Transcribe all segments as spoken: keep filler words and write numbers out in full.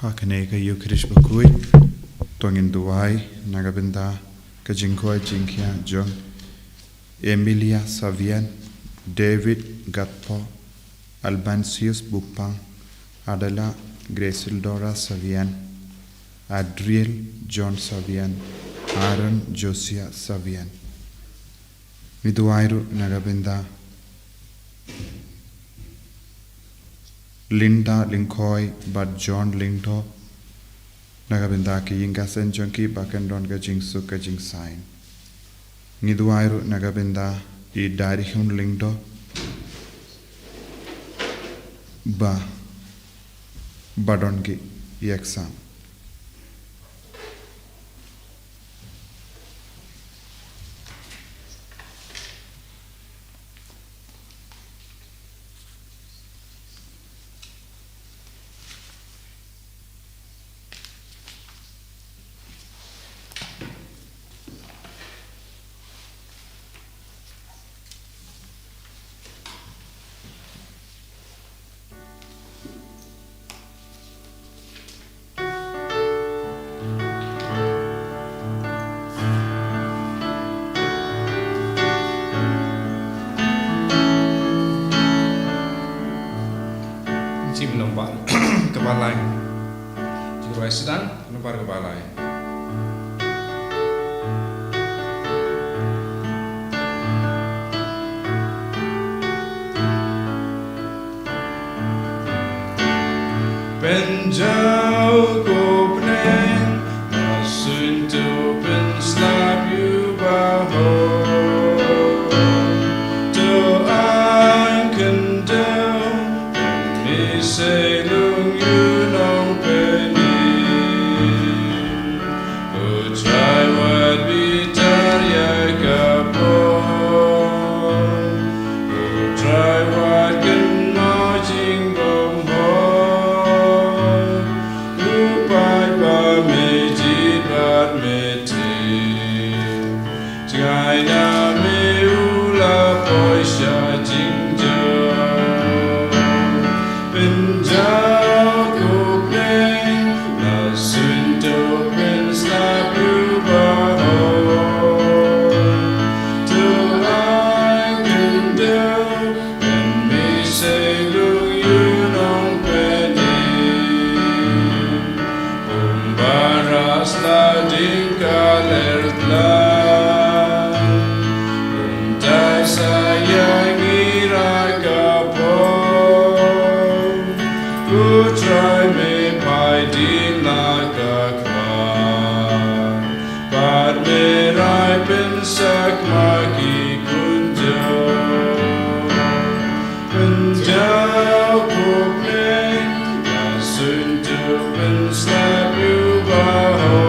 Ha kane ka Eucharist bakhuid, to ngin duwai na ka bynta ka jingkhot jingkhia jong Emilia Savian, David Gatpo, Albansius Bupang, Adela Gresildora Savian, Adriel John Savian, Aaron Josiah Savian. Ngi duwai ruh na ka bynta Linda Lyngkhoi bad John Lyngdoh, na ka bynta ki ïing ki sem jong ki ba kan don ka jingsuk ka jingsain. Ngi duwai ruh na ka bynta i Darikhun Lyngdoh ba, ba don ki ïa ka sam. Chim nang ba ka ba lai. Jirai sedang nang ba ka ba lai. Pynjaw ko pyneng, na suiñ to pynslap ïu baho. To ang kyndong, pynmih sei lung ïu nongpynim. Ko Trai wat bitar ïa ka pop. Ko Trai wat kynmaw jingbymhok. Ko paidbah me jied bad me tip. Jngai na me u la poi sha jingjynjar. Pynjaw ko pyneng, na suiñ to pynslap ïu baho. To ai kyndong, pynmih sei lung ïu nongpynim. Kumba ras la ding ka ler tlang. Kumta sa ïa ngi ra ka pop. Ko Trai me phai dien la ka kmar. Bad me rai pynsak ma ki khun jong. Pynjaw ko pyneng, na suiñ to pynslap ïu baho.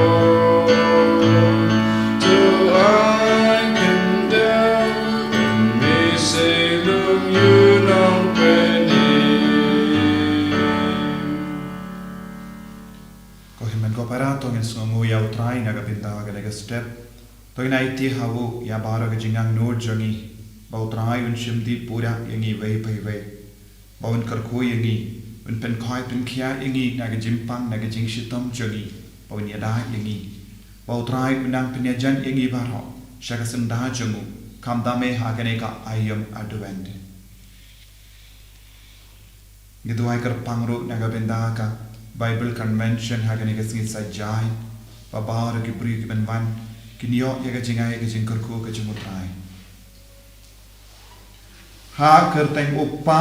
To ai kyndong, pynmih sei lung ïu nongpynim. Ko hynmen ko para, to ngin sngewnguh ïa u Trai na ka bynta kane ka step. To ngin aiti ha u ïa baroh ka jingangnud jong ngi, ba u Trai un shim dih pura ïa ngi iwei pa iwei. Ba un kyrkhu ïa ngi, un pynkhuid pynkhiah ïa ngi na ka jingpang, na ka jingshitom jong ngi, ba un ïada ïa ngi. Ba u Trai un nang pynïajan ïa ngi baroh sha ka syndah jong u, khamtam eh ha kane ka aïom Advent. Ngi duwai kyrpang ruh na ka bynta ka Bible Convention ha kane ka sngi Saitjaiñ, ba baroh ki briew kiban wan kin ïoh ïa ka jingai ka jingkyrkhu ka jong u Trai. Ha ka kyrteng u Kpa,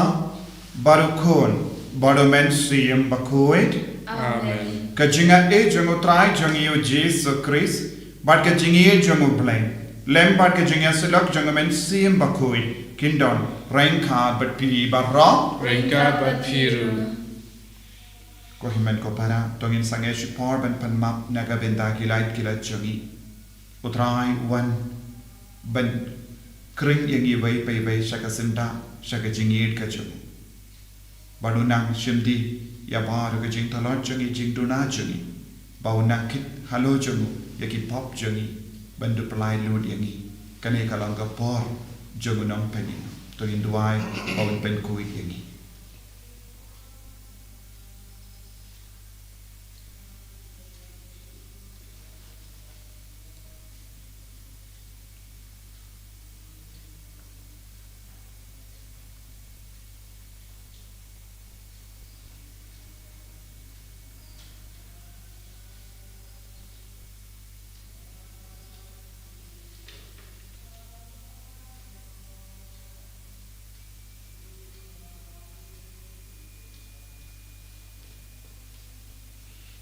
bad u Khun, bad u Mynsiem Bakhuid. Amen. Ka jingaiei jong u Trai jong ngi u Jisu Khrist, bad ka jingïeit jong u Blei, lem bad ka jingïasyllok jong u Mynsiem Bakhuid, kin don ryngkat bad phi baroh. Ryngkat bad phi ruh. Ko hynmen ko para, to ngin sangeh shipor ban pan map na ka bynta ki lait ki lait jong ngi. U Trai u wan ban khring ïa ngi iwei pa iwei sha ka syndah, sha ka jingïeit ka jong u. Ba un nang shim dih ïa baroh ka jingtlot jong ngi, jingduna jong ngi. Ba un nang kit halor jong u ïa ki pop jong ngi, ban dup pynlait lut ïa ngi. Kane ka long ka por jong u Nongpynim. To ngin duwai ba un pynkhuid ïa ngi.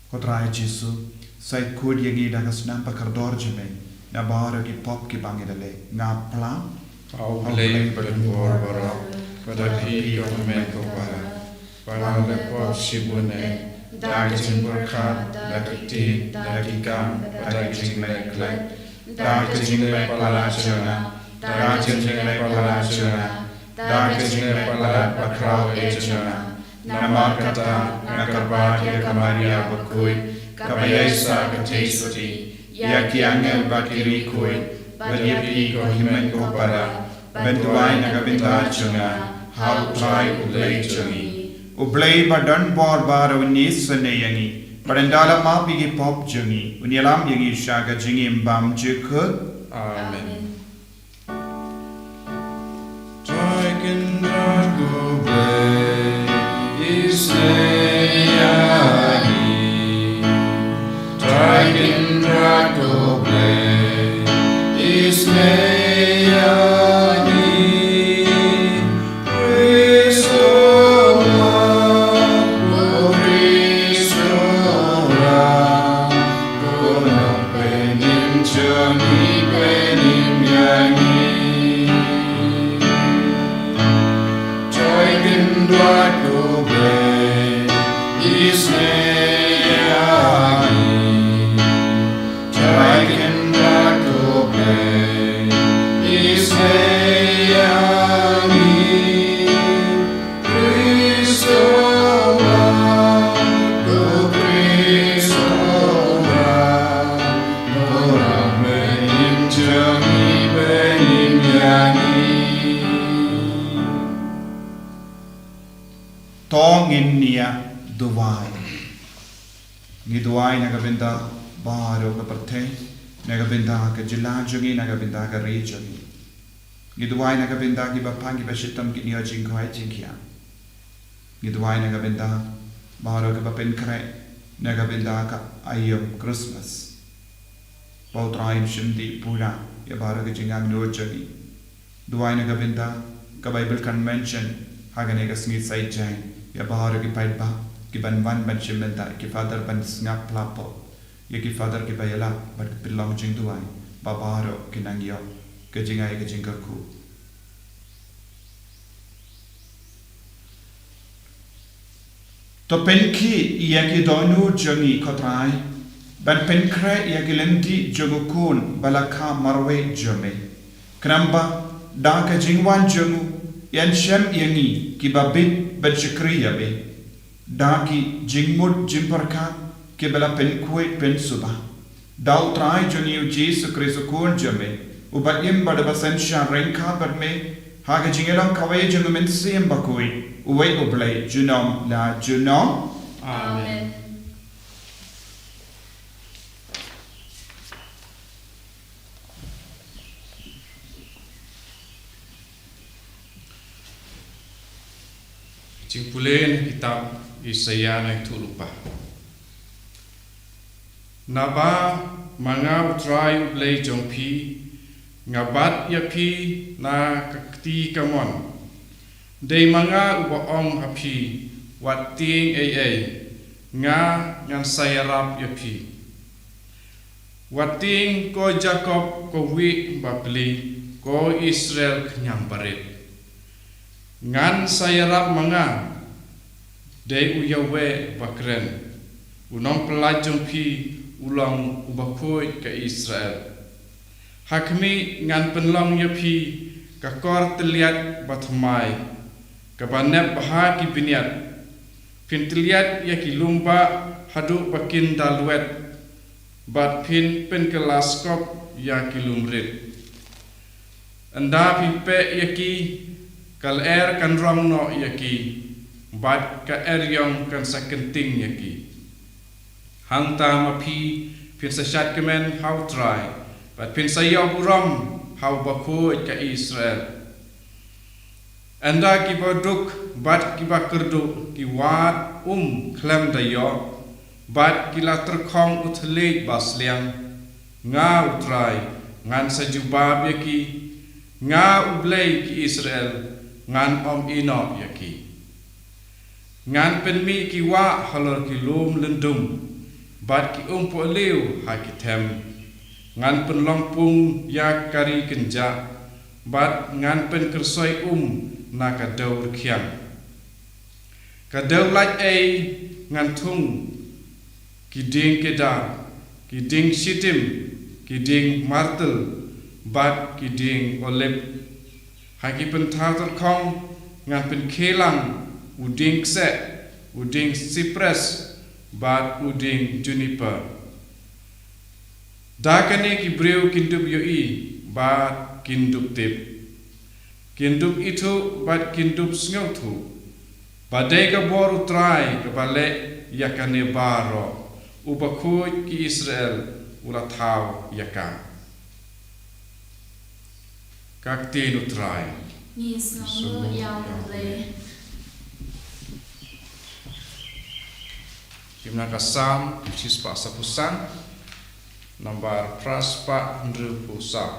Ko Trai Jisu, sa khuid ïa ngi da ka snam ba kordor jong me na baroh ki pop kiba ngi la leh. Nga phla ha U Blei badonbor baroh, bad ha phi ko hynmen ko para, ba nga la pop shibun eh, da ka jingpyrkhat, da ka ktien, da ki kam, bad da ka jingmeh khlem, da ka jingleh palat jong nga, da ka jingleh palat jong nga, da ka jingleh palat bakhraw eh jong nga. Namar kata nga kyrpad ïa ka Maria bakhuid, kaba ïaisah ka theisotti, ïa ki angel bad ki riewkhuid, bad ïa phi ko hynmen ko para, ban duwai na ka bynta jong nga ha U Trai U Blei jong ngi. U Blei badonbor baroh un isynei ïa ngi, bad un da la map ïa ki pop jong ngi, un ïalam ïa ngi sha ka jingim bymjukut. Amen. Trai Kynrad ko Blei, isynei ïa ngi. Trai Kynrad ko Blei, isynei ïa ngi. Khrist u Ram, ko Khrist u Ram, ko Nongpynim jong ngi, pynim ïa ngi. Trai Kynrad ko Blei, isynei ïa ngi. Trai Kynrad ko Blei, isynei ïa ngi. Khrist u Ram, ko Khrist u Ram, ko Nongpynim jong ngi, pynim ïa ngi. To ngin ïa duwai. Ngi duwai na ka bynta baroh ka pyrthei, na ka bynta ka jylla jong ngi, na ka bynta ka ri jong ngi. Ngi duwai na ka bynta kiba pang kiba shitom, ki ïoh jingkhawai jingkhiah. Ngi duwai na ka bynta baroh kiba pynkhreh na ka bynta ka aïom Christmas. Ba U Trai un shim dih pura ïa baroh ka jingangnud jong ngi. Duwai na ka bynta, ka Baibl kan mention ha kane ka sngi Saitjaiñ ïa baroh ki paidbah kiban wan ban shim bynta, ki father ban sngap pla pop, ïa ki father kiba ïalap bad ki pynlong jingduwai ba baroh kin nang ïoh ka jingai ka jingkyrkhu. To pynkhih ïa ki dohnud jong ngi ko Trai, ban pynkhreh ïa ki lynti jong u Khun ba la kha marwei jong me. Khnang ba da ka jingwan jong u, yn shem ïa ngi kiba bit ban shakri ïa me da ki jingmut jingpyrkhat kiba la pynkhuid pynsuba. Da U Trai jong ngi U Jisu Khrist U Khun jong me, uba im bad uba synshar ryngkat bad me ha ka jingïalong kawei jong U Mynsiem Bakhuid, uwei U Blei, junom la junom. Amen. Jingpule na kitab Isaïah na ithuh lypa. Naba ma nga U Trai U Blei jong phi, nga bat ïa phi na ka kti kamon. Dei ma nga uba ong ha phi, wat tieng ei ei, nga ngan sa ïarap ïa phi. Wat tieng ko Jakob kawei bapli, ko Israel khñiang barit. Ngan sa ïarap ma nga, dei U Jahwe bakren, U Nongpyllait jong phi u long U Bakhuid ka Israel. Ha khmih ngan pynlong ïa phi ka kor tylliat bathymmai, kaba nep bha ki bniat. Phin tylliat ïa ki lum bah haduh ba kin da lwet, bad phin pynkylla skop ïa ki lum rit. Ynda phi peh ïa ki, ka lyer kan rong noh ïa ki, bad ka eriong kan sa kynting ïa ki. Hangta ma phi phin sa shad kmen ha U Trai, bad phin sa ïoh burom ha U Bakhuid ka Israel. Ynda ki baduk bad ki bakyrduh ki wad um khlem da ïoh, bad ki la tyrkhong u thylliej basliang, nga U Trai ngan sa jubab ïa ki, nga U Blei ki Israel ngan ym ïehnoh ïa ki. Ngan pynmih ki wah halor ki lum lyndum, bad ki umpohliew ha ki them. Ngan pynlong pung ïa ka ri kynjah, bad ngan pynkyrsoi um na ka dew rkhiang. Ka dewlait ei ngan thung ki dieng kedar, ki dieng shitim, ki dieng martel, bad ki dieng olib. Ha ki pynthaw tyrkhong ngan pynkhie lang u dieng kseh, u dieng sipres, bad u dieng juniper. Da kane ki briew kin dup ïohi bad kin dup tip, kin dup ithuh bad kin dup sngewthuh ba dei ka bor U Trai kaba leh ïa kane baroh, uba khuid ki Israel u la thaw ïa ka. Ka ktien U Trai. Ngi sngewnguh ïa U Blei. Ngim na ka Salm shispah saphew san, nambar phra spah hynriewphew saw.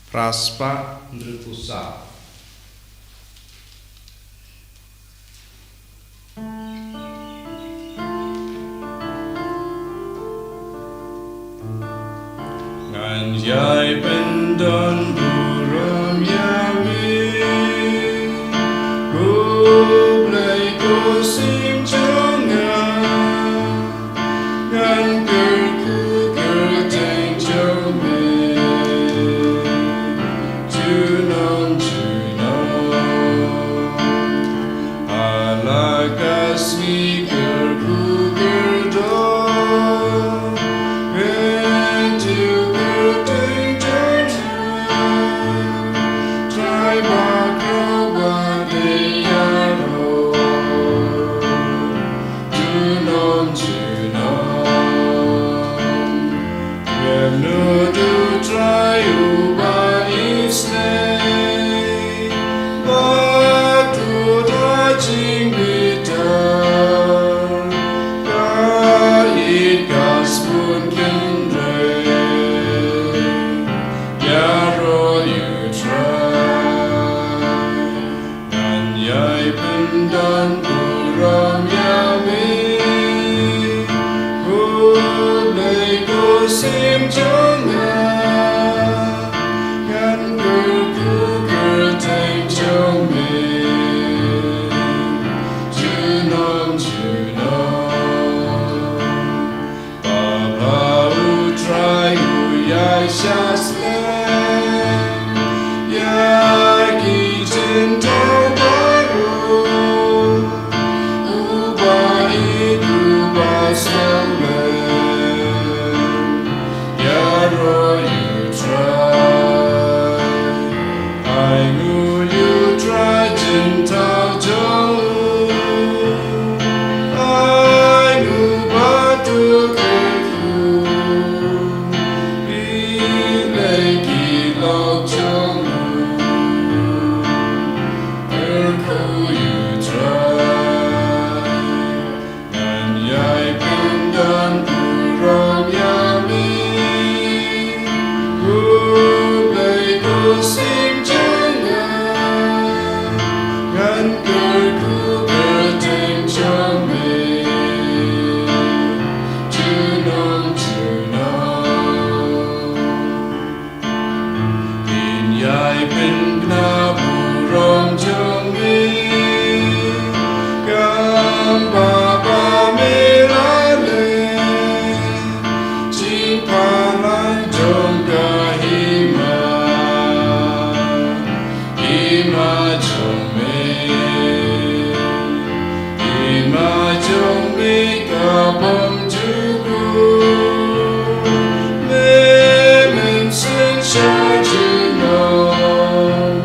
Phra spah hynriewphew saw. Ngan ïai pyndon burom ïa me, ko Blei ko Syiem jong nga. Ngan kyrkhu kyrteng jong me junom junom. Ha la ka sngi kyrkhu kyrdoh, kyntu kyrteng jong me, Trai bakhraw ba dei ïaroh junom junom. Khlem nud U Trai uba isynei, bad u da jingbitar, ka ïeit ka sbun kynrei, ïaroh ïa U Trai. Ngan ïai pyndon burom ïa me, ko Blei ko Syiem jong nga. Ngan kyrkhu kyrteng jong me junom junom. Ba U Trai u ïaishah slem ïa ki jingthaw baroh, uba ïeit uba sngewlem, ïaroh ïa U Trai. Ai nguh ïa U Trai jingthaw jong u, ai nguh bad to kyrkhu, phi lei ki lok jong u, kyrkhu ïa U Trai. Ngan ïai pyndon burom ïa me, ko Blei ko Syiem jong nga. Ngan kyrkhu kyrteng jong me junom junom. Ngin ïai pynbna burom jong me, kumba ba me la leh, jingpynlong jong ka hima, hima jong me. Hima jong me ka bym jukut, me mynsiem sha junom.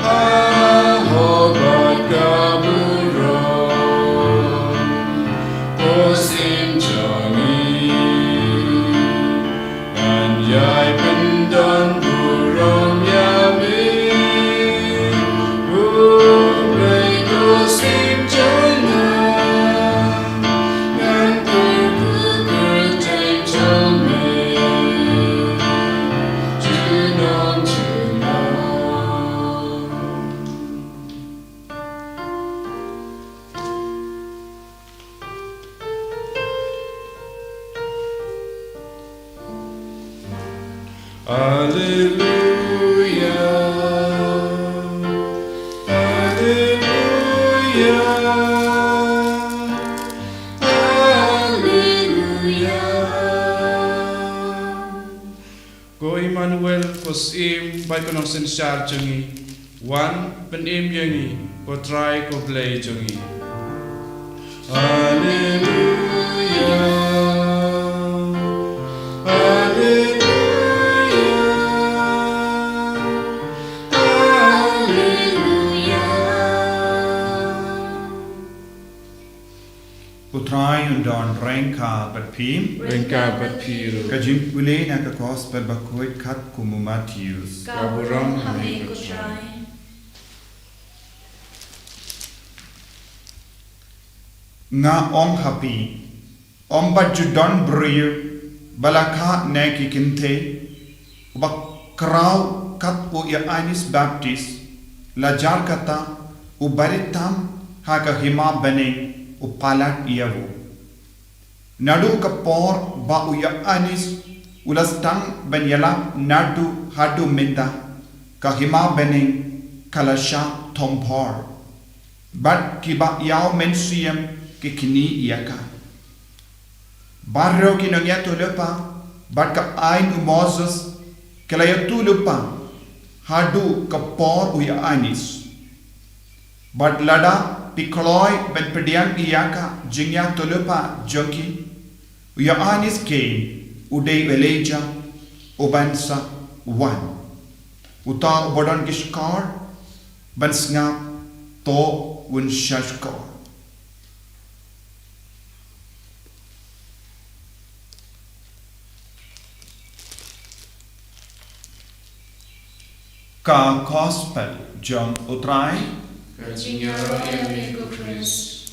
Ah, Haleluya, haleluya, haleluya. Ko Immanuel, ko Syiem bad ko Nongsynshar jong ngi, wan pynim ïa ngi, ko Trai ko Blei jong ngi. Haleluya, haleluya, haleluya. U Trai un don ryngkat bad phi. Ryngkat bad phi ruh. Ka jingpule na ka Gospel bakhuid katkum u Mathaios. Ka burom ha me ko Trai. Nga ong ha phi, ym pat ju don briew ba la kha na ki kynthei uba khraw kat u Ïoannis Baptist, la jar kata u barit tam ha ka hima bneng u palat ïa u. Naduh ka por ba u Ïoannis u la sdang ban ïalap naduh haduh mynta, ka hima bneng ka la shah thombor, bad kiba ïaw mynsiem ki knieh ïa ka. Baroh ki nongïathuhlypa bad ka aiñ u Moses ki la ïathuhlypa haduh ka por u Ïoannis. Bad lada phi kloi ban pdiang ïa ka jingïathuhlypa jong ki, u Ïoannis keiñ u dei u Elijah uban sa wan. Uta uba don ki shkor ban sngap, to un shahshkor. Ka Gospel jong u Trai. Ka jingïaroh ïa me ko Khrist.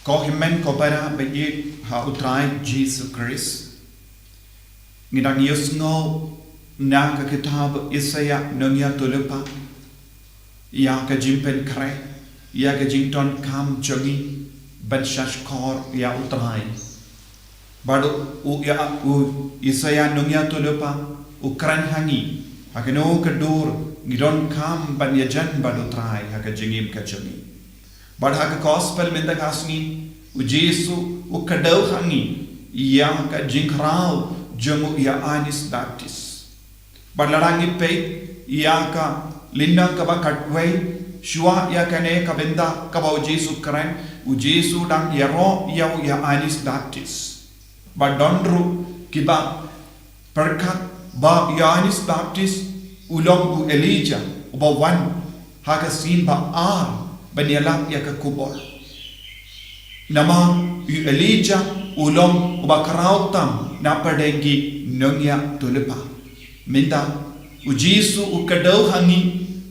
Ko hynmen ko para ba ïeit ha u Trai Jisu Khrist. Ngi dang ïohsngew na ka kitab Isaiah nongïathuhlypa ïa ka jingpynkhreh, ïa ka jingdonkam jong ngi ban shahshkor ïa u Trai. Bad u, u, ïa, u Isaiah nongïathuhlypa u kren ha ngi, ha kano ka dur ngi donkam ban ïajan bad u Trai ha ka jingim ka jong ngi. Bad ha ka Gospel mynta ka sngi, u Jisu u kdew ha ngi ïa ka jingkhraw jong u Ïoannis Baptist. Bad lada ngi peit ïa ka lynnong kaba khatwei, shuwa ïa kane ka bynta kaba u Jisu kren, u Jisu dang ïaroh ïa u Ïoannis Baptist. Bad don ruh kiba pyrkhat ba u Ïoannis Baptist u long u Elijah uba wan ha ka sien ba ar ban ïalap ïa ka khubor. Namar u Elijah u long uba khraw tam na pdeng ki nongïathuhlypa. Mynta u Jisu u kdew ha ngi,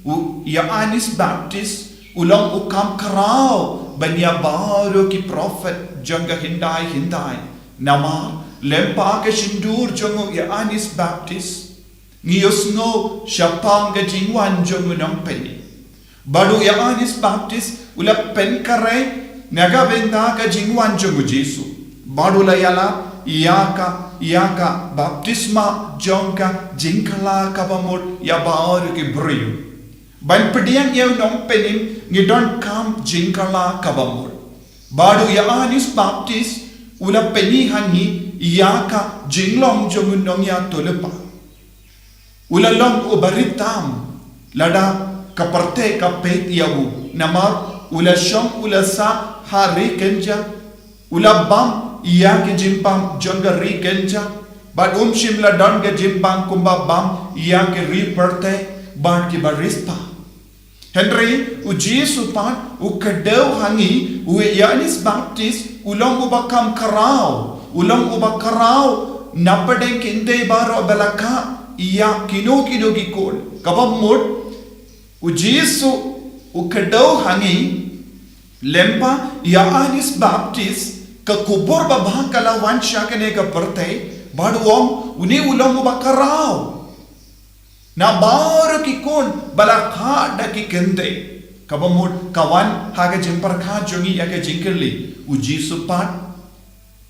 u Ïoannis Baptist u long u kham khraw ban ïa baroh ki prophet jong ka hyndai hyndai. Namar lem bad ka shyntur jong u Ïoannis Baptist ngi ïohsngew shaphang ka jingwan jong u Nongpynim. Bad u Ïoannis Baptist u la pynkhreh na ka bynta ka jingwan jong u Jisu. Bad u la ïalap ïa ka, ïa ka baptisma jong ka jingkylla kaba mut ïa baroh ki briew. Ban pdiang ïa u Nongpynim ngi donkam jingkylla kaba mut. Bad u Ïoannis Baptist u la pyni ha ngi ïa ka jinglong jong u nongïathuhlypa. U la long uba rit tam lada ka pyrthei ka peit ïa u, namar u la shong u la sah ha ri kynja, u la bam ïa ki jingbam jong ka ri kynja, bad um shym la don ka jingbam kumba bam ïa ki ri pyrthei bad kiba riewspah. Hynrei u Jisu pat u kdew ha ngi, u Ïoannis Baptist u long uba kham khraw, u long uba khraw na pdeng ki kynthei baroh ba la kha ïa kino kino ki khun. Kaba mut u Jisu u kdew ha ngi, lem bad u Ïoannis Baptist ka khubor babha ka la wan sha kane ka pyrthei, bad u ong une u long uba khraw na baroh ki khun ba la kha da ki kynthei. Kaba mut ka wan ha ka jingpyrkhat jong ngi ïa ka jingkylli, u Jisu pat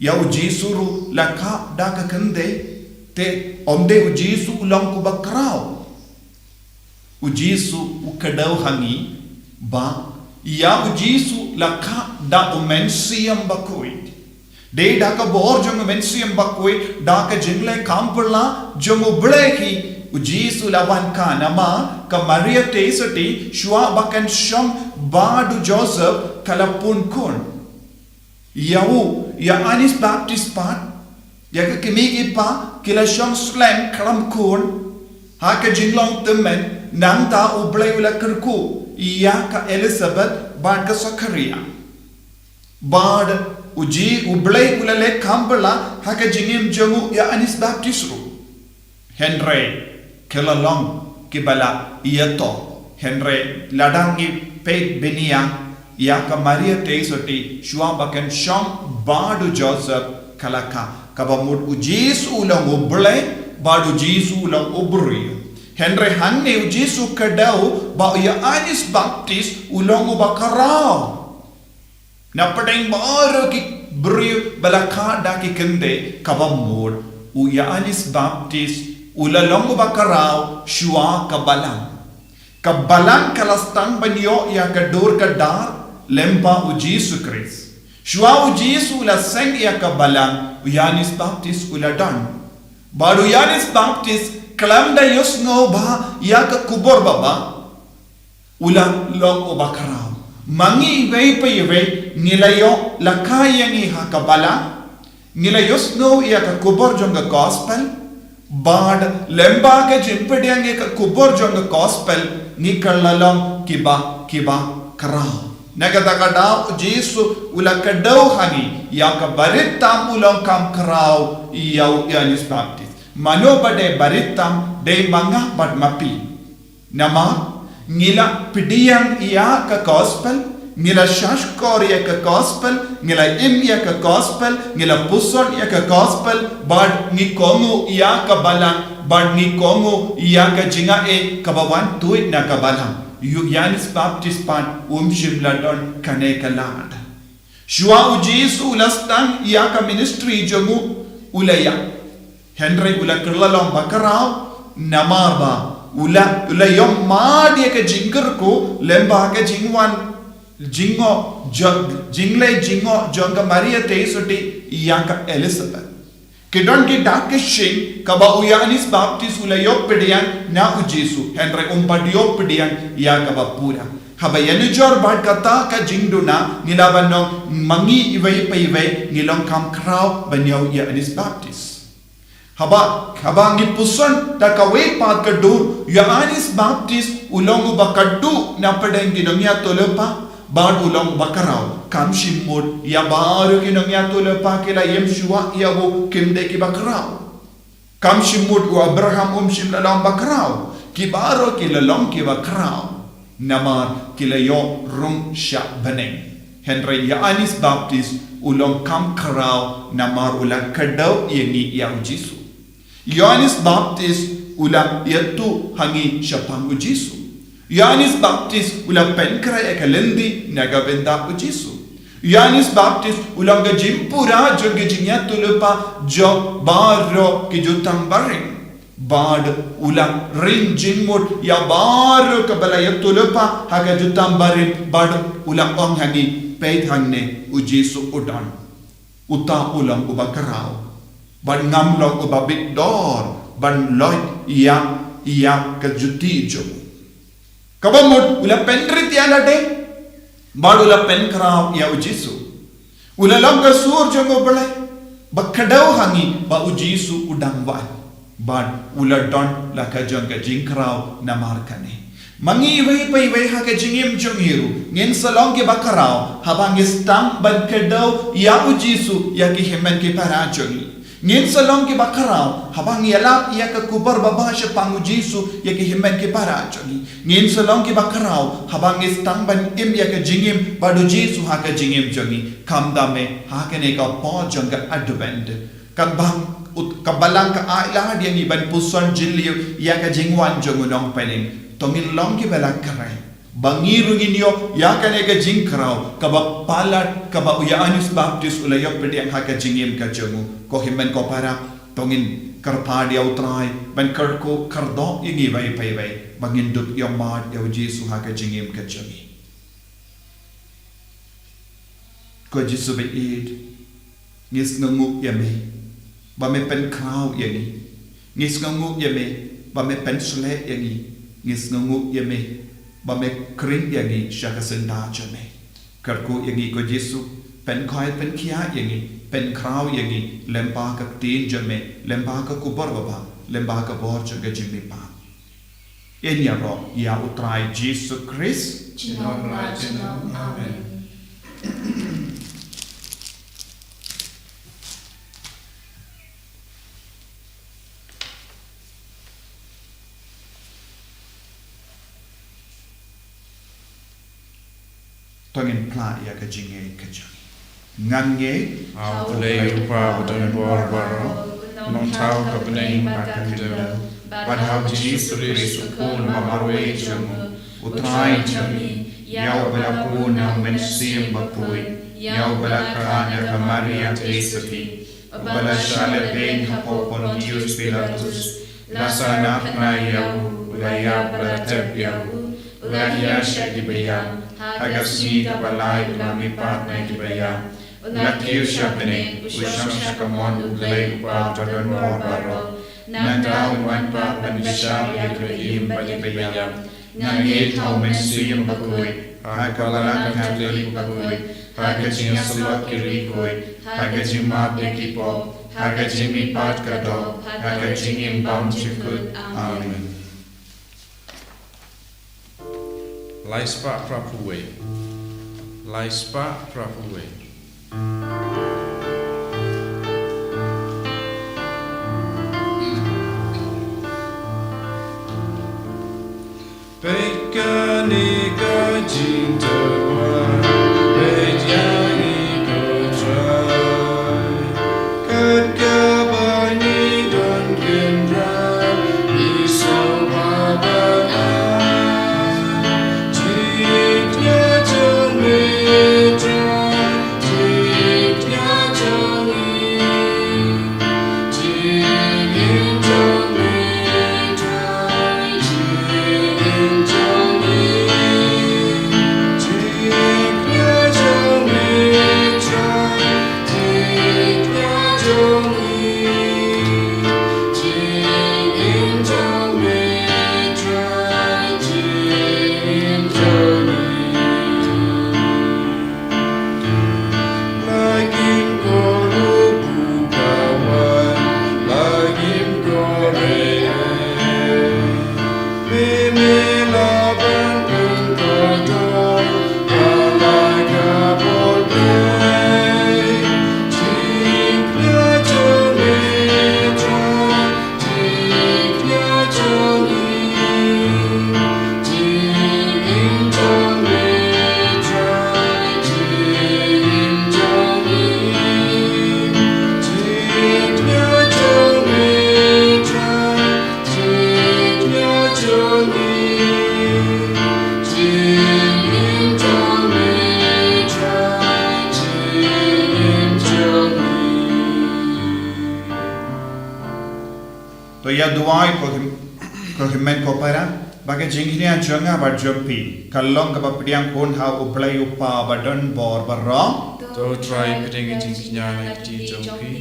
Ïa u Jisu ruh la kah da ka kynthei, te ym dei u Jisu u long uba khraw. U Jisu u kdew ha ngi ba ïa u Jisu la kah da u Mynsiem Bakhuid. Dei da ka bor jong u Mynsiem Bakhuid, da ka jingleh kham pyrshah jong u Blei hi, u Jisu la wan kah namar ka Maria Theisotti shuwa ba kan shong bad u Joseph ka la pun khun. Ïa u, ïa u Ïoannis Baptist pat, ïa ka kmie ki kpa ki la shong slem khlem khun ha ka jinglong tymmen, nangta u Blei u la kyrkhu ïa ka Elizabeth bad ka Sakharia. Bad u Ji-, u Blei u la leh kham pyrshah ha ka jingim jong u Ïoannis Baptist ruh. Hynrei ki la long kiba la ïathuh. Hynrei lada ngi peit bniah ïa ka Maria Theisotti shuwa ba kan shong bad u Joseph, ka la kah, kaba mut u Jisu u long u Blei bad u Jisu u long u briew. Hynrei hangne u Jisu u kdew ba u Ïoannis Baptist u long uba khraw. Na pdeng baroh ki briew ba la kah da ki kynthei, kaba mut u Ïoannis Baptist u la long uba khraw shuwa ka Balang. Ka Balang ka la sdang ban ïoh ïa ka dur ka dar lyngba u Jisu Khrist. Shuwa u Jisu u la seng ïa ka Balang, u Ïoannis Baptist u la don. Bad u Ïoannis Baptist khlem da ïohsngew bha ïa ka khubor baba, u la long uba khraw. Ma ngi iwei pa iwei ngi la ïoh la kha ïa ngi ha ka Balang, ngi la ïohsngew ïa ka khubor jong ka Gospel, bad lyngba ka jingpdiang ïa ka khubor jong ka Gospel, ngi ka la long kiba, kiba khraw. Na kata ka daw u Jisu u la kdew ha ngi ïa ka barit tam u long kham khraw ïa u Ïoannis Baptist. Mano ba dei barit tam, dei ma nga bad ma phi. Namar ngi la pdiang ïa ka Gospel, ngi la shahshkor ïa ka Gospel, ngi la im ïa ka Gospel, ngi la puson ïa ka Gospel, bad ngi kohnguh ïa ka Balang, bad ngi kohnguh ïa ka jingaiei kaba wan tuid na ka Balang. U Ïoannis Baptist pat um shym la don kane ka lad. Shuwa u Jisu u la sdang ïa ka ministry jong u, u la ïap. Hynrei u la kylla long ba khraw, namar ba u la, u la ïoh mad ïa ka jingkyrkhu lyngba ka jingwan jngoh, jong, jingleh jngoh jong ka Maria Theisotti ïa ka Elizabeth. Ki don ki dak ki shyieng kaba u Ïoannis Baptist u la ïoh pdiang na u Jisu, hynrei um pat ïoh pdiang ïa kaba pura. Haba ïanujor bad kata ka jingduna, ngi lah ban ong ma ngi iwei pa iwei ngi long kham khraw ban ïa u Ïoannis Baptist. Haba, haba ngi puson da kawei pat ka dur, u Ïoannis Baptist u long uba khadduh na pdeng ki nongïathuhlypa, bad u long uba khraw. Kam shym mut ïa baroh ki nongïathuhlypa ki la im shuwa ïa u kim dei kiba khraw. Kam shym mut u Abraham um shym la long ba khraw. Ki baroh ki la long kiba khraw. Namar ki la ïoh rung sha bneng. Hynrei u Ïoannis Baptist u long kham khraw namar u la kdew ïa ngi ïa u Jisu. U Ïoannis Baptist u la ïathuh ha ngi shaphang u Jisu. U Ïoannis Baptist u la pynkhreh ïa ka lynti na ka bynta u Jisu. U Ïoannis Baptist u long ka jingpura jong ka jingïathuhlypa jong baroh ki jutang barim. Bad u la ring jingmut ïa baroh kaba la ïathuhlypa ha ka jutang barim, bad u la ong ha ngi, peit hangne u Jisu u don. Uta u long uba khraw. Bad ngam long uba bit dor ban loit ïa, ïa ka juti jong u. Kaba mut u la pynrit ïa lade, bad u la pynkhraw ïa u Jisu. U la long ka sur jong u Blei, ba kdew ha ngi ba u Jisu u dang wan. Bad u la don la ka jong ka jingkhraw namar kane. Ma ngi iwei pa iwei ha ka jingim jong ngi ruh, ngin sa long kiba khraw haba ngi sdang ban kdew ïa u Jisu ïa ki hynmen ki para jong ngi. Ngin sa long kiba khraw haba ngi ïalap ïa ka khubor baba shaphang u Jisu ïa ki hynmen ki para jong ngi. Ngin sa long kiba khraw haba ngi sdang ban im ïa ka jingim bad u Jisu ha ka jingim jong ngi. Khamtam eh ha kane ka por jong ka Advent, ka bang, ka Balang ka ai lad ïa ngi ban puson jylliew ïa ka jingwan jong u Nongpynim. To ngin long kiba la khreh. Ba ngi ruh ngin ïoh ïa kane ka jingkhraw kaba palat kaba u Ïoannis Baptist u la ïoh pdiang ha ka jingim ka jong u. Ko hynmen ko para, to ngin kyrpad ïa u Trai ban kyrkhu kyrdoh ïa ngi bad ïa phi bad ba ngin dup ïohmad ïa u Jisu ha ka jingim ka jong ngi. Ko Jisu ba ïeit, ngi sngewnguh ïa me ba me pynkhraw ïa ngi. Ngi sngewnguh ïa me ba me pynshlei ïa ngi. Ngi sngewnguh ïa me ba me khring ïa ngi sha ka syndah jong me. Kyrkhu ïa ngi ko Jisu, pynkhoi pynkhia ïa ngi, pynkhraw ïa ngi lyngba ka ktien jong me, lyngba ka khubor babha, lyngba ka bor jong ka jingmihpat. Ïaroh ïa u Trai Jisu Khrist. Junom la junom. Amen. To ngin phla ïa ka jingngeit ka jong ngi. Ngan ngeit ha U Blei U Kpa badonbor baroh, u nongthaw ka bneng bad ka khyndew, bad ha U Jisu Khrist u Khun ba marwei jong u, u Trai jong ngi, ïa uba la bun na U Mynsiem Bakhuid, ïa uba la kha na ka Maria Theisotti, uba la shah lehbeiñ hapoh Pontius Pilatus, la sah naphna ïa u, u la ïap, u la tep ïa u, u la hiar sha ki baïap, ha ka sngi kaba lai u la mihpat na ki baïap, u la kiew sha bneng, u shong sha ka mon U Blei U Kpa badonbor baroh. Nangta un wan pat ban bishar ïa ki ba im bad ïa ki ba ïap. Ngan ngeit ha U Mynsiem Bakhuid, ha ka balang Katholik bakhuid, ha ka jingïasyllok ki riewkhuid, ha ka jingmap ïa ki pop, ha ka jingmihpat ka doh, ha ka jingim bymjukut. Amen. Lai spah phra phew wei. Lai spah phra phew wei. Peit kane ka jingtyrwa, peit ïa ngi ko Trai. Kat kaba ngi don kynrad, ngi sngewbha ban ai jingkñia jong me Trai, jingkñia jong ngi. To ïa duwai ko him-, ko hynmen ko para, ba ka jingkñia jong nga bad jong phi ka long kaba pdiang khun ha U Blei U Kpa badonbor baroh. To Trai pdiang ka jingkñia na ka kti jong phi,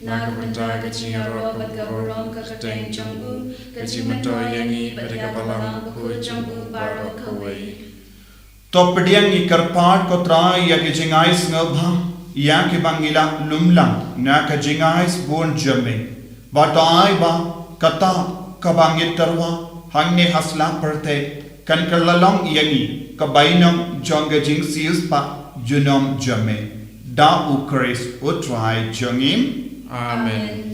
na ka bynta ka jingïaroh kaba burom ka kyrteng jong u, ka jingmyntoi ïa ngi bad ka balang bakhuid jong u baroh kawei. To pdiang, ngi kyrpad ko Trai, ïa ki jingai sngewbha ïa kiba ngi la lumlang na ka jingai sbun jong me. Bad to ai ba kata kaba ngi tyrwa hangne ha sla pyrthei kan kylla long ïa ngi ka bainong jong ka jingsiewspah junom jong me. Da U Khrist U Trai jong ngi. Amen.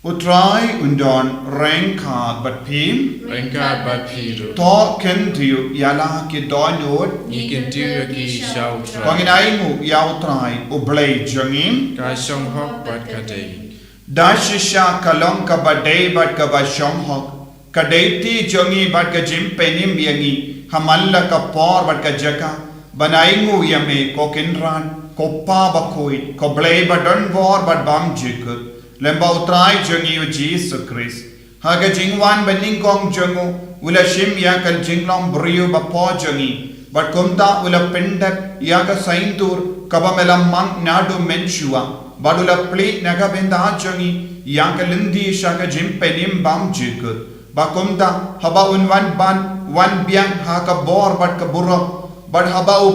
U Trai un don ryngkat bad phi. Ryngkat bad phi ruh. To khyndiat ïa la ki dohnud. Ngi khyndiat ïa ki sha U Trai. To ngin ainguh ïa U Trai U Blei jong ngi. Ka shong hok bad ka dei. Da shisha ka long kaba dei bad kaba shong hok, ka deiti jong ngi bad ka jingpynim ïa ngi, ha man la ka por bad ka jaka, ban ainguh ïa me, ko Kynrad, ko Pa bakhuid, ko Blei badonbor bad bymjukut, lem bad U Trai jong ngi U Jisu Khrist. Ha ka jingwan banyngkong jong u, u la shim ïa ka jinglong briew bapoh jong ngi, bad kumta u la pyndep ïa ka saiñdur kaba me la mang naduh mynshuwa, bad u la plie na ka bynta jong ngi ïa ka lynti sha ka jingpynim bymjukut. Bad kumta, haba un wan ban, wan biang ha ka bor bad ka burom, bad haba u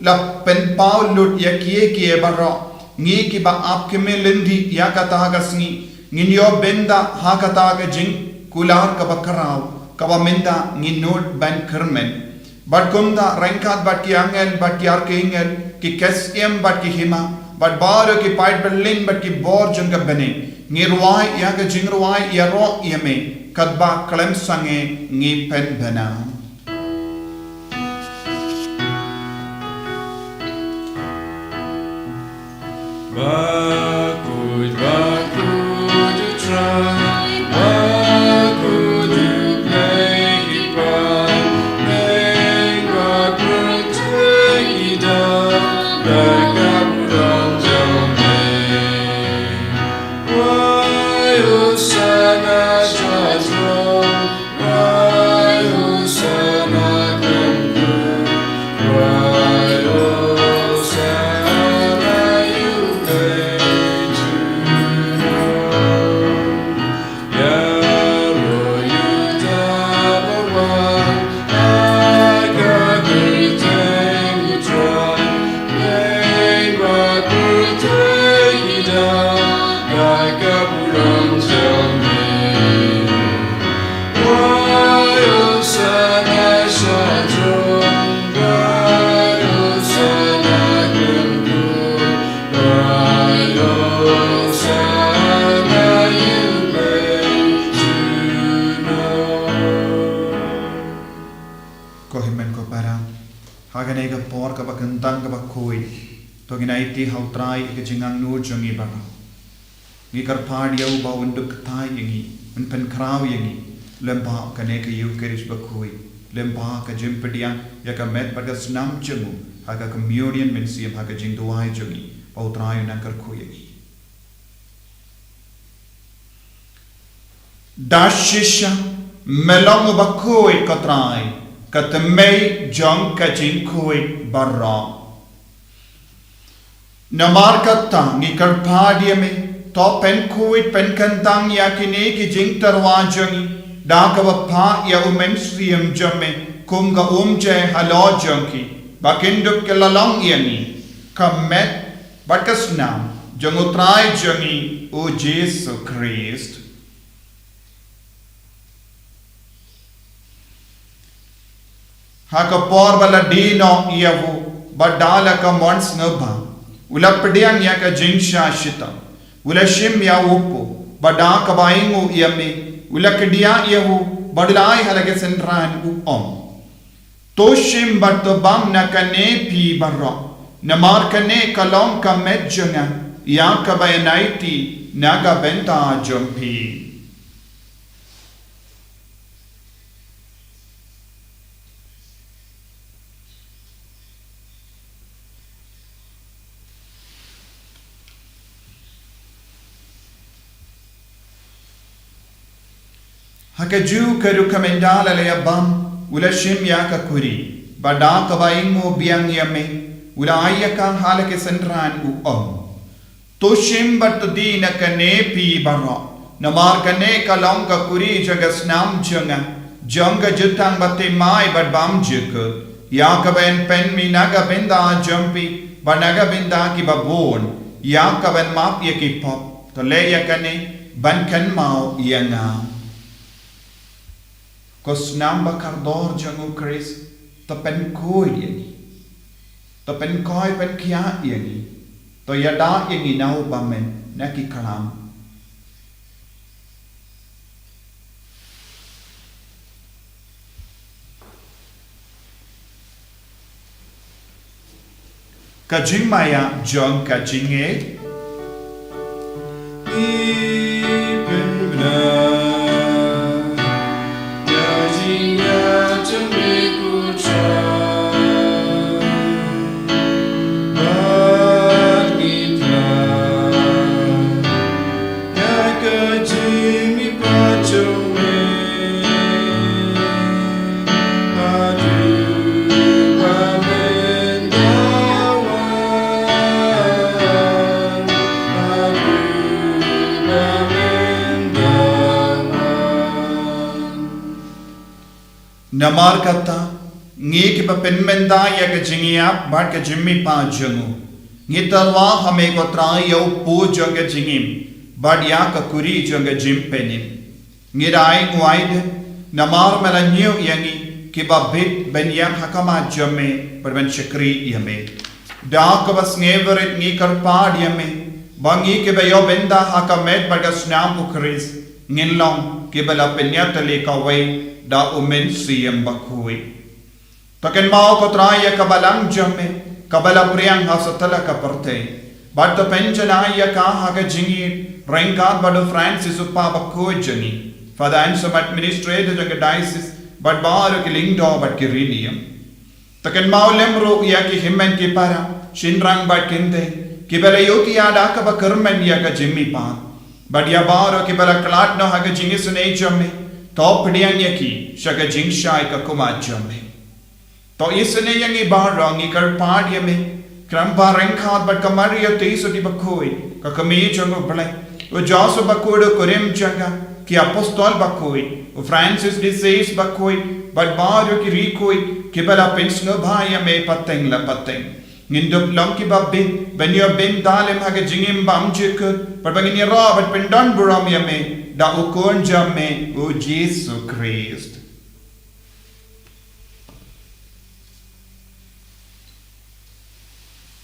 la pynpaw lut ïa kiei kiei baroh, ngi kiba ap kmie lynti ïa kata ka sngi, ngin ïoh bynta ha kata ka jingkular kaba khraw, kaba mynta ngin nud ban kyrmen. Bad kumta ryngkat bad ki angel bad ki archangel, ki ksiem bad ki hima, bad baroh ki paid bymman bad ki bor jong ka bneng, ngi rwai ïa ka jingrwai ïaroh ïa me, katba khlem sangeh ngi pynbna. Bakhuid, bakhuid U Trai, bakhuid U Blei ki paidbah, bakhuid U Trai, ki dang da ka burom jong me. Wai Hosanna sha throne, wai Hosanna khlem kut, wai Hosanna ïa U Blei junom. Ïaroh ïa uta uba wan ha ka kyrteng U Trai, ïeng bad pyrthei ki dang da ka burom jong me. Wai Hosanna sha throne, wai Hosanna khlem kut, wai Hosanna ïa U Blei junom. Ko hynmen ko para, ha kane ka por kaba kyntang kaba khuid, to ngin aiti ha U Trai ïa ka jingangnud jong ngi baroh. Ngi kyrpad ïa u ba un dup kata ïa ngi, un pynkhraw ïa ngi, lem bad kane ka Eucharist bakhuid, lem bad ka jingpdiang ïa ka met bad ka snam jong u, ha ka communion mynsiem ha ka jingduwai jong ngi, ba U Trai un nang kyrkhu ïa ngi. Da shisha, me long u bakhuid ko Trai, ka tymmen jong ka jingkhuid baroh. Namar kata ngi kyrpad ïa me, to pynkhuid pynkyntang ïa kine ki jingtyrwa jong ngi, da kaba phah ïa u Mynsiem jong me, kum ka umjai halor jong ki, ba kin dup ki la long ïa ngi, ka met, bad ka snam, jong U Trai jong ngi, U Jisu Khrist. Ha ka por ba la die noh ïa u, bad da la ka mon sngewbha, u la pdiang ïa ka jingshah shitom, u la shim ïa u paw, bad da kaba ainguh ïa me, u la kdiah ïa u, bad u la ai ha la ki synran u ong. To shim bad to bam na kane phi baroh, namar kane ka long ka met jong nga, ïa kaba yn aiti na ka bynta jong phi. Ha kajuh ka rukom ynda la ïa bam, u la shim ïa ka khuri, bad da kaba ainguh biang ïa me, u la ai ïa ka ha la ki synran u ong. To shim bad to die na kane phi baroh, namar kane ka long ka khuri jong ka snam jong nga, jong ka jutang bathymmai bad bymjukut, ïa kaba yn pynmih na ka bynta jong phi, bad na ka bynta kiba bun, ïa kaban map ïa ki pop, to leh ïa kane, ban kynmaw ïa nga. Ko snam bakordor jong U Khrist, to pynkhuid ïa ngi. To pynkhuid pynkhiah ïa ngi. To ïada ïa ngi na u bymman na ki khlam. Ka jingmaïa jong ka jingngeit. Namar kata, ngi kiba pynmynta ïa ka jingïap bad ka jingmihpat jong u, ngi tyrwa ha me ko Trai ïa u pud jong ka jingim bad ïa ka kuri jong ka jingpynim. Ngi da ai nguai de, namar me la ñiew ïa ngi kiba bit ban ïeng ha khmat jong me bad ban shakri ïa me. Da kaba sngewrit ngi kyrpad ïa me ba ngi kiba ïoh bynta ha ka met bad ka snam u Khrist ngin long kiba la pynïatylli kawei da u Mynsiem Bakhuid. To kynmaw ko Trai ïa ka balang jong me kaba la pdiang ha satlak ka pyrthei, bad to pynjanai ïa ka ha ka jingïeit ryngkat bad u Francis u Papa bakhuid jong ngi, Father Anselm, Administrator jong ka Diocese, bad baroh ki lyngdoh bad ki riewniam. To kynmaw lem ruh ïa ki hynmen ki para, shynrang bad kynthei kiba la ïohi ïa da kaba kyrmen ïa ka jingmihpat, bad ïa baroh kiba la khlad noh ha ka jingisynei jong me, to pdiang ïa ki sha ka jingshai ka khmat jong me. To isynei ïa ngi baroh, ngi kyrpad ïa me, khnang ba ryngkat bad ka Maria Theisotti bakhuid, ka kmie jong u Blei, u Joseph bakhuid u kurim jong ka, ki apostol bakhuid, u Francis de Sales bakhuid, bad baroh ki riewkhuid kiba la pynsngewbha ïa me pateng la pateng, ngin dup long kiba bit ban ïoh bynta lem ha ka jingim bymjukut, bad ba ngin ïaroh bad pyndonburom ïa me da u Khun jong me u Jisu Khrist.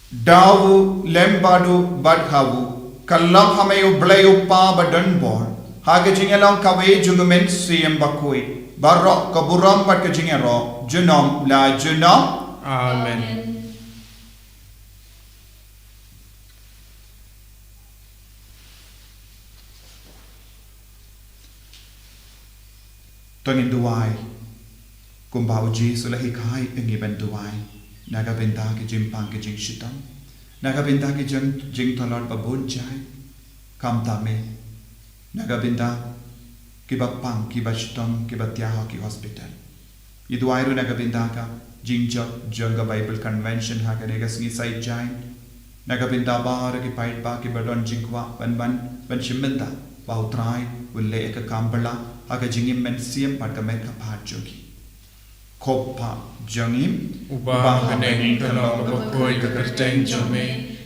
Da u, lem bad u, bad ha u, kyllon ha me u Blei u Kpa badonbor, ha ka jingïalong kawei jong u Mynsiem Bakhuid, baroh ka burom bad ka jingïaroh junom la junom. Amen. To ngin duwai. Kumba u Jisu u la hikai ïa ngi ban duwai na ka bynta ki jingpang ki jingshitom, na ka bynta ki jing, jingtlot ba bun jait, khamtam eh na ka bynta kiba pang, kiba shitom, kiba thiah ha ki hospital. Ngi duwai ruh na ka bynta ka jingjop jong ka Bible Convention ha kane ka sngi Saitjaiñ, na ka bynta baroh ki paidbah kiba don jingkwah ban, ban, ban shim bynta ba u Trai un leh ïa ka kam bylla ha ka jingim mynsiem bad ka met ka phad jong ki. Ko Kpa jong ngi uba ha bneng, kan long kaba khuid ka kyrteng jong me,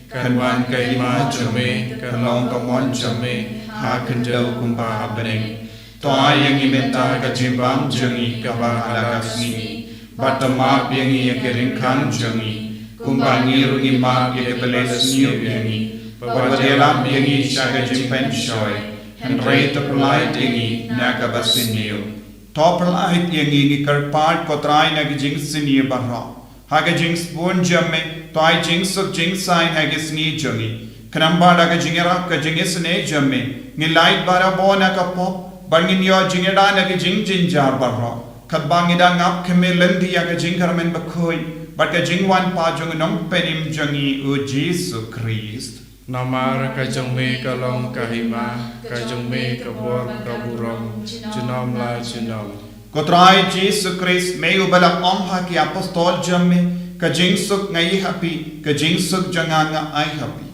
kan wan ka hima jong me, kan long ka mon jong me ha khyndew kumba ha bneng. To ai ïa ngi mynta ka jingbam jong ngi kaba ha la ka sngi, bad to map ïa ngi ïa ki ryngkang jong ngi, kumba ngi ruh ngi map ïa kiba leh sniew ïa ngi, bad wat ïalam ïa ngi sha ka jingpynshoi, hynrei to pyllait ïa ngi na kaba sniew. To pyllait ïa ngi, ngi kyrpad ko Trai, na ki jingsniew baroh. Ha ka jingsbun jong me, to ai jingsuk jingsaiñ ha ki sngi jong ngi, khnang ba da ka jingïarap ka jingisynei jong me, ngin lait barabor na ka pop, bad ngin ïoh jingïada na ki jingjynjar baroh, katba ngi dang ap khmih lynti ïa ka jingkyrmen bakhuid bad ka jingwan pat jong u Nongpynim jong ngi u Jisu Khrist. Namar ka jong me ka long ka hima, ka jong me ka bor, ka burom, junom la junom. Ko Trai Jisu Khrist, me uba la ong ha ki apostol jong me, ka jingsuk nga ïoh ha phi, ka jingsuk jong nga nga ai ha phi.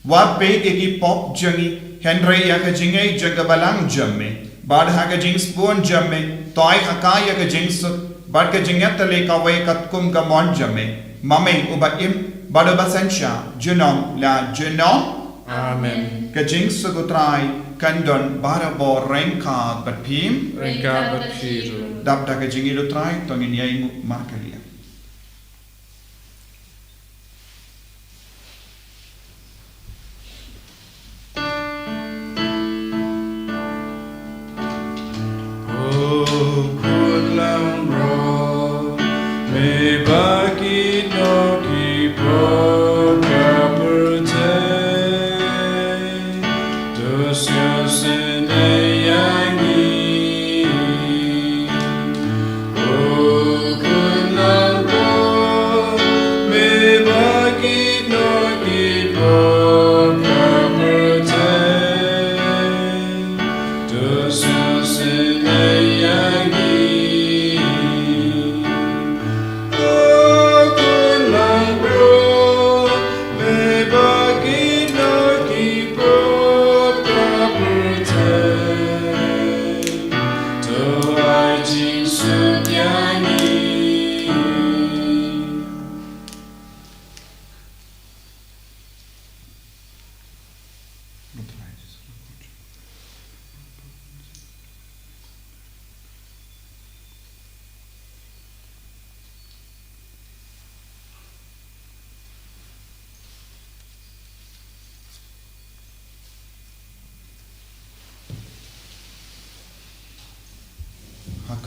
Wat peit ïa ki pop jong ngi, hynrei ïa ka jingngeit jong ka balang jong me. Bad ha ka jingsbun jong me, to ai ha ka ïa ka jingsuk bad ka jingïatylli kawei katkum ka mon jong me, ma me uba im bad uba synshar junom la junom. Amen. Ka jingsuk u Trai kan don barabor ryngkat bad phi. Ryngkat bad phi ruh. Dap da ka jingïeit u Trai, to ngin ïainguh markylliang. Ko Khun langbrot, me ba ki nongkynmaw pyrthei, to sngewsynei ïa ngi. Ko Khun langbrot, me ba ki nongkynmaw pyrthei, to sngewsynei ïa ngi. Ko Khun langbrot, me ba ki nongkynmaw pyrthei, to ai jingsuk ïa ngi.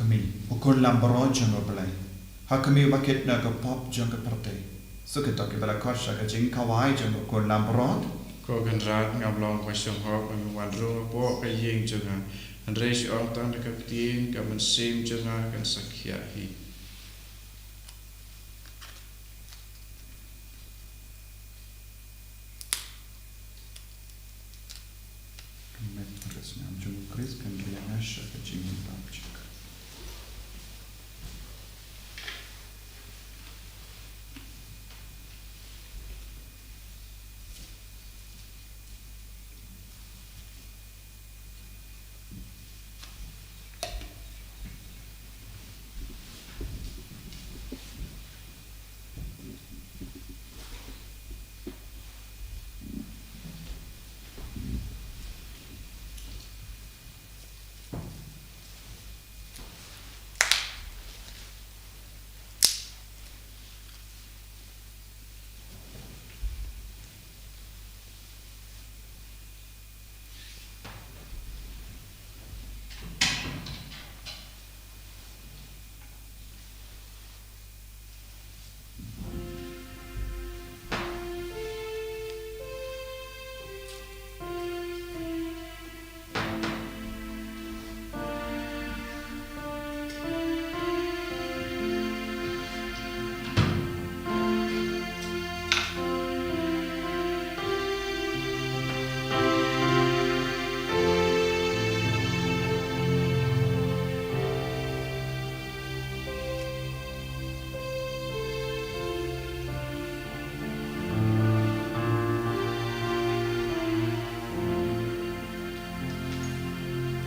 Me, u khun lambrot jong U Blei, ha khmih bakit na ka pop jong ka pyrthei. Suk ïa ki ba la khot sha ka jingkawei jong u khun lambrot. Ko Kynrad, ngam long ba shong hok ba me wan rung hapoh ka ïing jong nga. Hynrei shu ong tang da ka ktien, ka mynsiem jong nga kan sa khiah hi. Ka met resniam jong u Khrist kan ri ïa nga sha ka jingim baptist.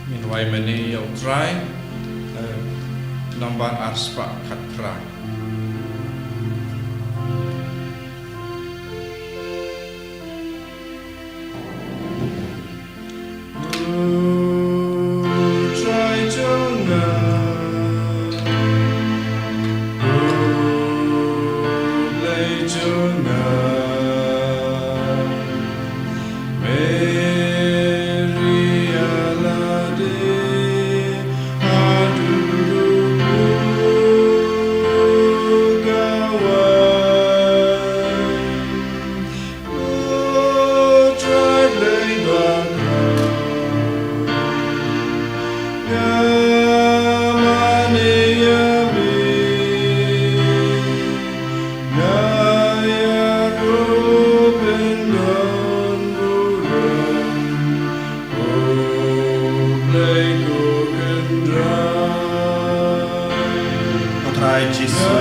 Ngin wai mane ïa U Trai, eh, nombar ar spah khatphra. Ko Trai Jisu,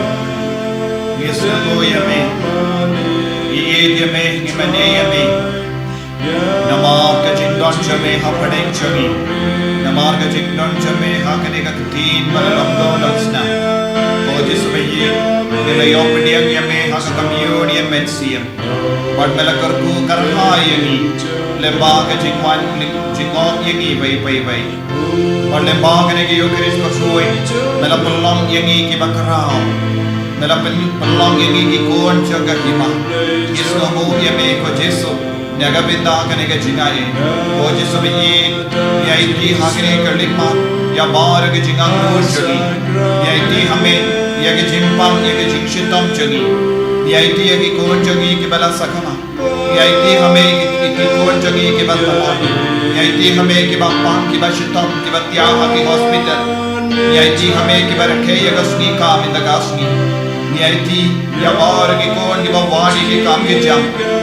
ngi sngewbha ïa me, ngi ïeit ïa me, ngi mane ïa me. Namar ka jingdon jong me ha pdeng jong ngi, namar ka jingdon jong me ha kane ka ktien ba la long doh long snam. Ko Jisu ba ïeit, ngi la ïoh pdiang ïa me ha ka communion mynsiem. Bad me la kyrkhu kyrhai ïa ngi lyngba ka jingwan jingong ïa ngi bad bad bad. Bad lyngba kane ka Eukharist bakhuid, me la pynlong ïa ngi kiba khraw. Me la pyn-, pynlong ïa ngi ki khun jong ka hima. Ngi sngewbha ïa me ko Jisu, na ka bynta kane ka jingaiei. Ko Jisu ba ïeit, ngi aiti ha kane ka lipmat ïa baroh ki jingangnud jong ngi. Ngi aiti ha me ïa ka jingpang, ïa ka jingshitom jong ngi. Ngi aiti ïa ki khun jong ngi kiba la sakma. Ngi aiti ha me ïa ki, ïa ki khun jong ngi kiba tymmen. Ngi aiti ha me kiba pang, kiba shitom, kiba thiah ha ki hospital. Ngi aiti ha me kiba rakhe ïa ka sngi kam ynda ka sngi. Ngi aiti ïa baroh ki khun kiba wad ïa ki kam ki jam,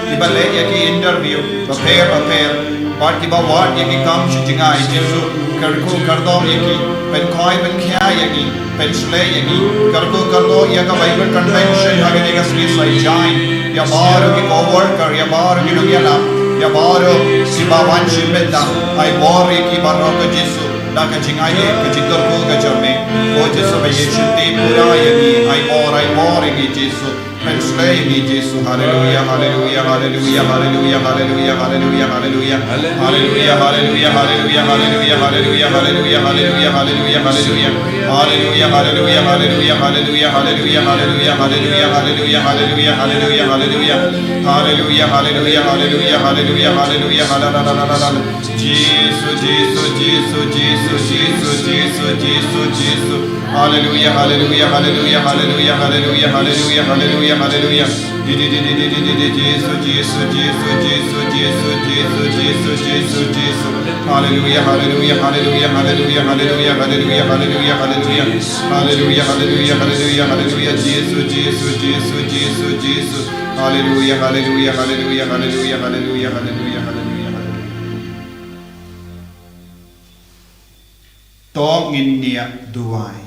kiba leh ïa ki interview bapher bapher, bad kiba wad ïa ki kam shi jingai. Jisu, kyrkhu kyrdoh ïa ki, pynkhoi pynkhia ïa ngi. Pynshlei ïa ngi. Kyrkhu kyrdoh ïa ka Bible Convention ha kane ka sngi Saitjaiñ. Ïa baroh ki co-worker, ïa baroh ki nongïalam, ïa baroh kiba wan shimet da. Ai bor ïa ki baroh ko Jisu, da ka jingaiei, ka jingkyrkhu ka jong me. Ko Jisu ba ïeit, shim pura ïa ngi. Ai bor, ai bor ïa ngi Jisu. Shlei ïa ngi Jisu. Haleluya, haleluya, haleluya, haleluya, haleluya, haleluya, haleluya. Haleluya, haleluya, haleluya, haleluya, haleluya, haleluya, haleluya, haleluya. Haleluya, haleluya, haleluya, haleluya, haleluya, haleluya, haleluya, haleluya, haleluya, haleluya, haleluya. Haleluya, haleluya, haleluya, haleluya, haleluya, haleluya, haleluya. Jisu, Jisu, Jisu, Jisu, Jisu, Jisu, Jisu. Haleluya, haleluya, haleluya, haleluya, haleluya, haleluya, haleluya, haleluya. Di, di, di, di, di, di, di, di, Jisu, Jisu, Jisu, Jisu, Jisu, Jisu, Jisu, Jisu, Jisu. Haleluya, haleluya, haleluya, haleluya, haleluya, haleluya, haleluya, haleluya. Haleluya, haleluya, haleluya, haleluya, Jisu, Jisu, Jisu, Jisu, Jisu. Haleluya, haleluya, haleluya, haleluya, haleluya, haleluya, haleluya, haleluya. To ngin ïa duwai.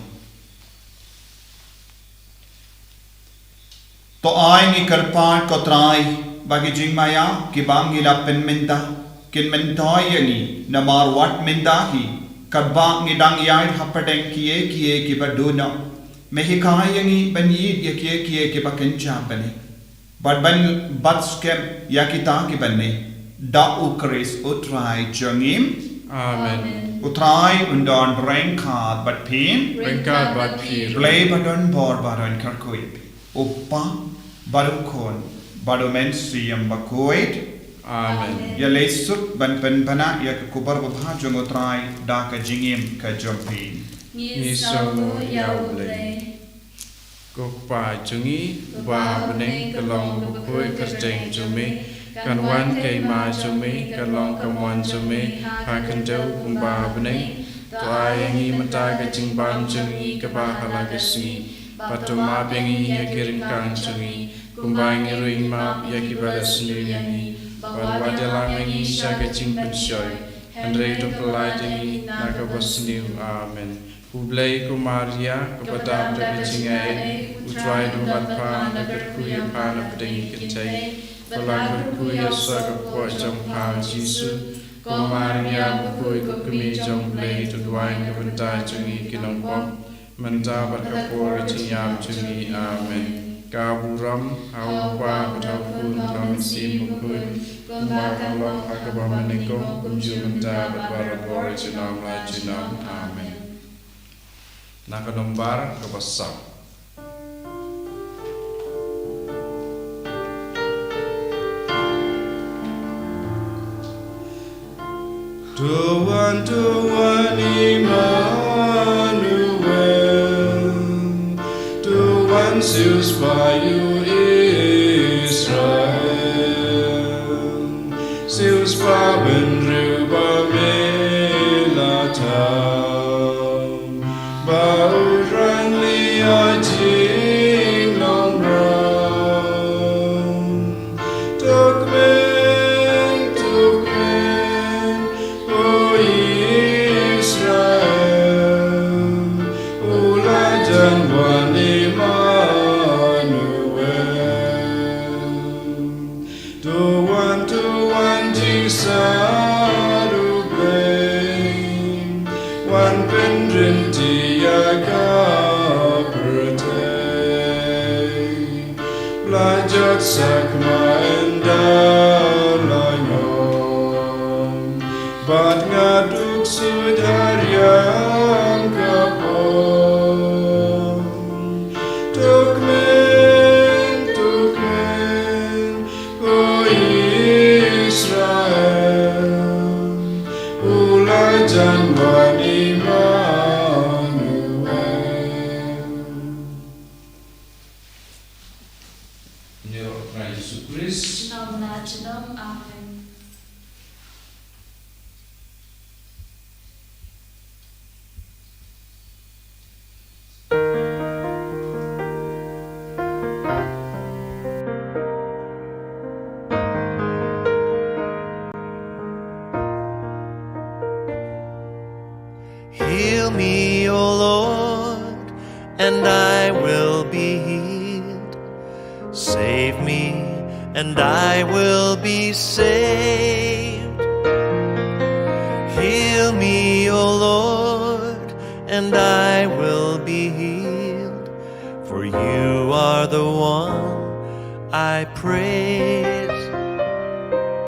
To ai ngi kyrpad ko Trai, ba ki jingmaïa kiba ngi la pynmynta kin myntoi ïa ngi, namar wat mynta hi katba ngi dang ïaid hapdeng kiei kiei kiba duna. Me hikai ïa ngi ban ïeit ïa kiei kiei kiba kynja bneng, bad ban bat skhem ïa kita kiba neh. Da U Khrist U Trai jong ngi. Amen. U Trai un don ryngkat bad phi. Ryngkat bad phi. Blei ba don bor ba don kyrkhu ïa phi, U Kpa bad U Khun bad U Mynsiem Bakhuid. Amen. Ïaleh suk ban pynbna ïa ka khubor babha jong U Trai da ka jingim ka jong phi. Ngi sngewbha ïa U Blei. Ko Kpa jong ngi uba ha bneng, ka long ka bakhuid kyrteng jong me, kan wan ka hima jong me, kan long ka mon jong me ha khyndew kumba ha bneng. To ai ïa ngi mynta ka jingbam jong ngi kaba ha la ka sngi, bad to map ïa ngi ïa ki ryngkang jong ngi, kumba ngi ruh ngi map ïa kiba la sniew ïa ngi, bad wat ïalam ïa ngi sha ka jingpynshoi, hynrei to pyllait ïa ngi na kaba sniew. Amen. U Blei, ko Maria kaba dap da ka jingaiei, U Trai u don bad pha, la kyrkhu ïa pha na pdeng ki kynthei, bad la kyrkhu ïa u son ka kpoh jong pha U Jisu. Ko Maria bakhuid, ko Kmie jong U Blei, to duwai na ka bynta jong ngi ki nongpop, mynta bad ha ka por ka jingïap jong ngi. Amen. Ka burom ha U Kpa bad ha U Khun bad ha U Mynsiem Bakhuid, kumba ka long ha kaba mynnyngkong, kumjuh mynta bad barabor, junom la junom. Amen. Na ka nombar kaba saw. To wan, to wan Immanuel, to wan siew spah ïa u Israel, siew spah bynriew ba me la thaw, ba u rangli ïa u jinglong bha. To kmen, to kmen, ko Israel, u la jan wan Immanuel. To wan, to wan jingsad U Blei, wan pynrynti ïa ka pyrthei. La jot sakma ynda la ñiong, bad nga duk suidñiew ha ka por. To kmen, to kmen, ko Israel, u la jan wan Immanuel. Ngi ïaroh ha u Trai Jisu Khrist. Junom la junom. Amen. Heal me, O Lord, and I will be healed. Save me, and I will be saved. Heal me, O Lord, and I will be healed. For you are the one I pray